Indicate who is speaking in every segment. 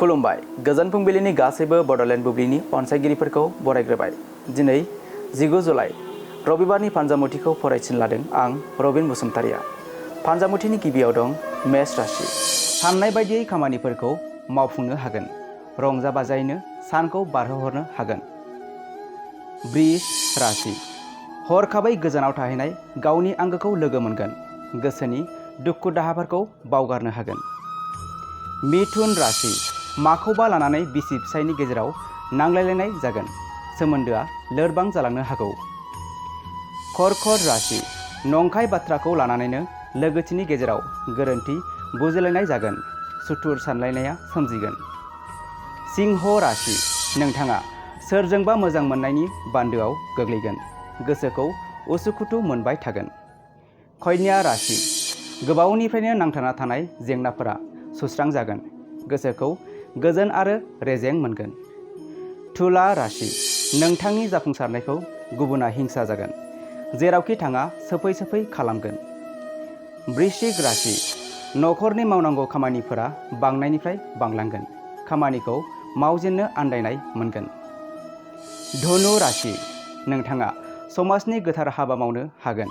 Speaker 1: खुलुमबाय गोजोन फुंबिलिनि गासैबो बड'लेण्ड बुब्लिनि अनसायगिरिफोरखौ बरायग्रोबाय। दिनै 19 जुलाइ रबिबारनि फानजामुथिखौ फरायथिन लादों आं रबिन बसुमतारिया। फानजामुथिनि गिबियाव दं मेष राशि। साननाय बायदियै खामानिफोरखौ मावफुंनो हागोन। रंजा बाजायैनो सानखौ बारहोहरनो हागोन। बृष राशि। हरखाबै गोजानाव थाहैनाय गावनि आंगोखौ लोगो मोनगोन। गोसोनि दुखु दाहाफोरखौ बावगारनो हागोन। मिथुन राशि। माखौबा लानानै बिसि फिसायनि गेजेराव नांलायलायनाय जागोन। सोमोन्दोआ लोरबां जालांनो हागौ। कर्कट राशि। नंखाय बाथ्राखौ लानानैनो लोगोथिनि गेजेराव गोरोन्थि बुजिलायनाय जागोन। सुथुर सानलायनाया सोमजिगोन। सिंह राशि। नोंथाङा सोरजोंबा मोजां मोननायनि बान्दोआव गोग्लैगोन। गोसोखौ उसुखुथु मोनबाय थागोन। कन्या राशि। गोबावनिफ्रायनो नांथाना थानाय जेंनाफोरा सुस्रांजागोन। गोसोखौ गोजोन आरो रेजें मोनगोन। तुला राशि। नोंथांनि जाफुंसारनायखौ गुबुना हिंसा जागोन। जेरावखि थाङा सोफै सोफै खालामगोन। वृश्चिक राशि। न'खरनि मावनांगौ खामानिफोरा बांनायनिफ्राय बांलांगोन। खामानिखौ मावजेननो आन्दायनाय मोनगोन। धनु राशि। नोंथाङा समाजनि गोथार हाबा मावनो हागोन।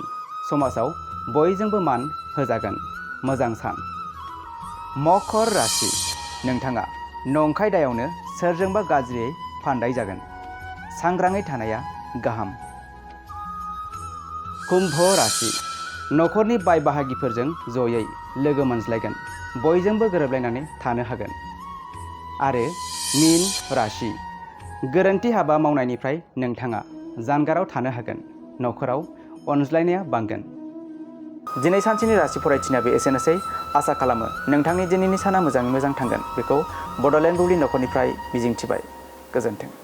Speaker 1: समाजाव बयजोंबो मान होजागोन। मोजां सान। मकर राशि। नोंथाङा नंखाय दायावनो सोरजोंबा गाज्रियै फान्दाय जागोन। सांग्राङै थानाया गाहाम। कुम्भ राशि। न'खरनि बाय बाहागिफोरजों जयै लोगो मोनज्लायगोन। बयजोंबो गोरोबलायनानै थानो हागोन। आरो मीन राशि। गोरोन्थि हाबा मावनायनिफ्राय नोंथाङा जानगाराव थानो हागोन। न'खराव अनज्लायनाया बांगोन। दिनै सानसेनि राशि फरायथिनाया बे एसेनोसै। आसा खालामो नोंथांनि दिनैनि साना मोजाङै मोजां थांगोन। बेखौ बड'लेण्ड बुब्लि न'खरनिफ्राय मिजिंथिबाय। गोजोन्थों।